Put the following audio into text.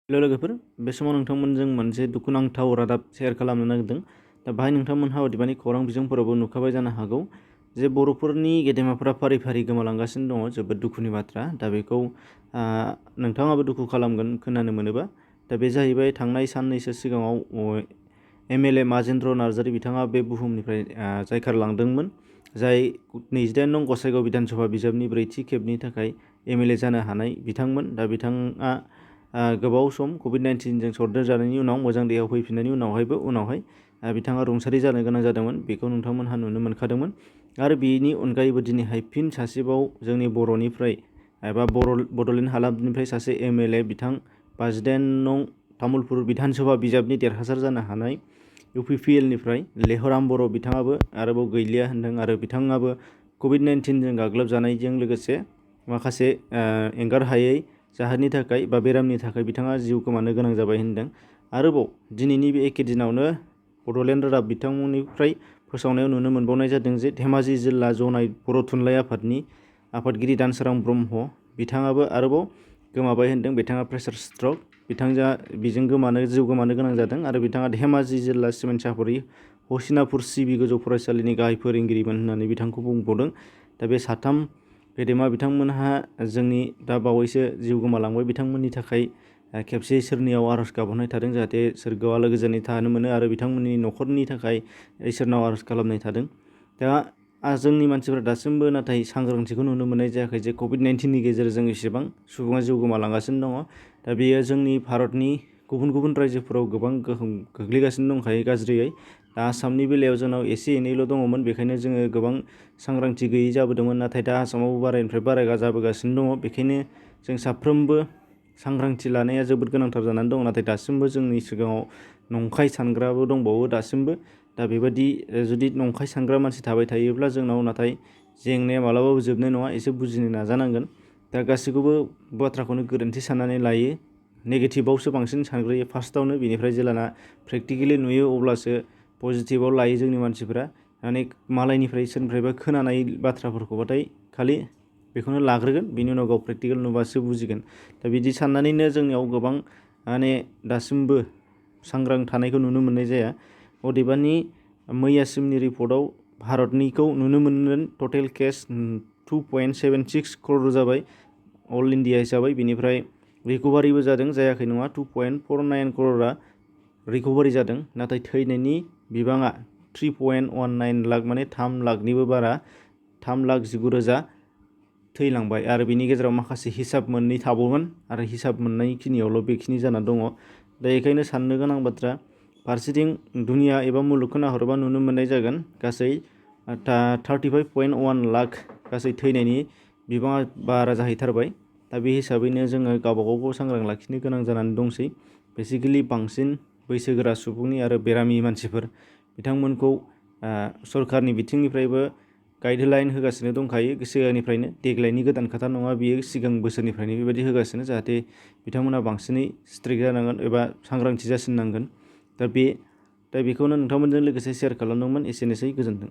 हेल' लोगोफोर, बे समाव नोंथांमोनजों मोनसे दुखुनांथाव रादाब शेयार खालामनो नागिरदों। दा बाहाय नोंथांमोनहा अदेबानि खौरां बिजोंफोरावबो नुखाबाय जानो हागौ जे बर'फोरनि गेदेमाफोरा फारि फारि गोमालांगासिनो दङ। जोबोद दुखुनि बाथ्रा। दा बेखौ नोंथाङाबो दुखु खालामगोन खोनानो मोनोबा। दा बे जाहैबाय थांनाय साननैसो सिगाङाव MLA माजेन्द्र नार्जारी बिथाङा बे बुहुमनिफ्राय जायखारलांदोंमोन। जाय 28 नं गसाइगाव बिधानसभा बिजाबनि 4थि खेबनि थाखाय MLA जानो हानाय बिथांमोन। दा बिथाङा गोबाव सम COVID-19 जों सन्देरजानायनि उनाव मोजां देहायाव फैफिननायनि उनावहाय बिथाङा रुंसारि जानो गोनां जादोंमोन। बेखौ नोंथांमोनहा नुनो मोनखादोंमोन। आरो बेनि अनगायैबो दिनैहाय फिन सासेबाव जोंनि बर'निफ्राय एबा बड'लेण्ड हालामनिफ्राय सासे MLA बिथां 58 नं तामुलपुर बिधानसभा बिजाबनि देरहासार जानो हानाय UPPL निफ्राय लेहराम बर' बिथाङाबो आरोबाव गैलिया होनदों। आरो बिथाङाबो COVID-19 जों गाग्लोबजानायजों लोगोसे माखासे एंगारहायै जाहोननि थाखाय बा बेरामनि थाखाय बिथाङा जिउ गोमानो गोनां जाबाय होनदों। आरोबाव दिनैनि बे एखे दिनावनो बड'लेण्ड रादाब बिथांमोननिफ्राय फोसावनायाव नुनो मोनबावनाय जादों जे धेमाजि जिल्ला जनाय बर' थुनलाइ आफादनि आफादगिरि दानसोरां ब्रह्म बिथाङाबो आरोबाव गोमाबाय होनदों। बिथाङा प्रेसार स्ट्रक बिथांजोआ बेजों जिउ गोमानो गोनां जादों। आरो बिथाङा धेमाजि जिल्ला सिमेन्ट सापरि हसिनापुर सिबि गोजौ फरायसालिनि गाहाय फोरोंगिरिमोन होननानै बिथांखौ बुंबावदों। दा बे साथाम गेदेमा बिथांमोनहा जोंनि दा बावैसो जिउ गोमालांबाय। बिथांमोननि थाखाय खेबसे इसोरनियाव आर'ज गाबहरनाय थादों जाहाथे सोरगोआव आलो गोजोनै थानो मोनो आरो बिथांमोननि न'खरनि थाखाय इसोरनाव आर'ज खालामनाय थादों। दा जोंनि मानसिफ्रा दासिमबो नाथाय सांग्रांथिखौ नुनो मोननाय जायाखै जे COVID-19 नि गेजेरजों एसेबां सुबुङा जिउ गोमालांगासिनो दङ। दा बेयो जोंनि भारतनि गुबुन गुबुन रायजोफोराव गोबां गोहोम गोग्लैगासिनो दंखायो गाज्रियै। दा आसामनि बेलायाव जोंनाव एसे एनैल' दङमोन, बेखायनो जोङो गोबां सांग्रांथि गैयै जाबोदोंमोन। नाथाय दा आसामावबो बारायनिफ्राय बारा जाबोगासिनो दङ। बेखायनो जों साफ्रोमबो सांग्रांथि लानाया जोबोद गोनांथार जानानै दं। नाथाय दासिमबो जोंनि सिगाङाव नंखाय सानग्राबो दंबावो दासिमबो। दा बेबायदि जुदि नंखाय सानग्रा मानसि थाबाय थायोब्ला जोंनाव नाथाय जेंनाया मालाबाबो जोबनाय नङा। एसे बुजिनो नाजानांगोन। दा गासैखौबो बाथ्राखौनो गोरोन्थि साननानै लायो। नेगेटिभावसो बांसिन सानग्रोयो फार्स्टआवनो, बेनिफ्राय जेलाना प्रेक्टिकेलि नुयो अब्लासो पजिटिभाव लायो जोंनि मानसिफ्रा। माने मालायनिफ्राय सोरनिफ्रायबा खोनानाय बाथ्राफोरखौबाथाय खालि बेखौनो लाग्रोगोन, बिनि उनाव गाव प्रेक्टिकेल नुबासो बुजिगोन। दा बिदि साननानैनो जोंनियाव गोबां दासिमबो सांग्रां थानायखौ नुनो मोननाय जाया। अदेबानि मैयासिमनि रिपर्टआव भारतनिखौ नुनो मोनगोन टटेल केस 2.76 करोड़ जाबाय अल इन्डिया हिसाबै। बिनिफ्राय रिकभारिबो जादों, जायाखै नङा। 2.49 करोड़आ रिकभारि जादों। नाथाय थैनायनि बिबाङा 3.19 लाख, माने 3 लाखनिबो बारा, 3,19,000 थैलांबाय। आरो बिनि गेजेराव माखासे हिसाब मोननै थाबावगोन आरो हिसाब मोननाय खिनियावल' बेखिनि जानानै दङ। दा बेखायनो साननो गोनां बाथ्रा, फारसेथिं दुनिया एबा मुलुगखौ नाहरोबा नुनो मोननाय जागोन गासै 35.1 लाख गासै थैनायनि बिबाङा बारा जाहैथारबाय। दा बे हिसाबैनो जोङो गावबागावखौ सांग्रां लाखिनो गोनां जानानै दंसै। बेसिकेलि बांसिन बैसोगोरा सुबुंनि आरो बेरामि मानसिफोर बिथांमोनखौ सरकारनि बिथिंनिफ्रायबो गाइडलाइन होगासिनो दंखायो सिगांनिफ्रायनो। देग्लायनि गोदान खोथा नङा बियो, सिगां बोसोरनिफ्रायनो बेबायदि होगासिनो, जाहाथे बिथांमोना बांसिनै स्ट्रिक्ट जानांगोन एबा सांग्रांथि जासिननांगोन। दा बेखौनो नोंथांमोनजों लोगोसे शेयार खालामदोंमोन। एसेनोसै, गोजोन्थों।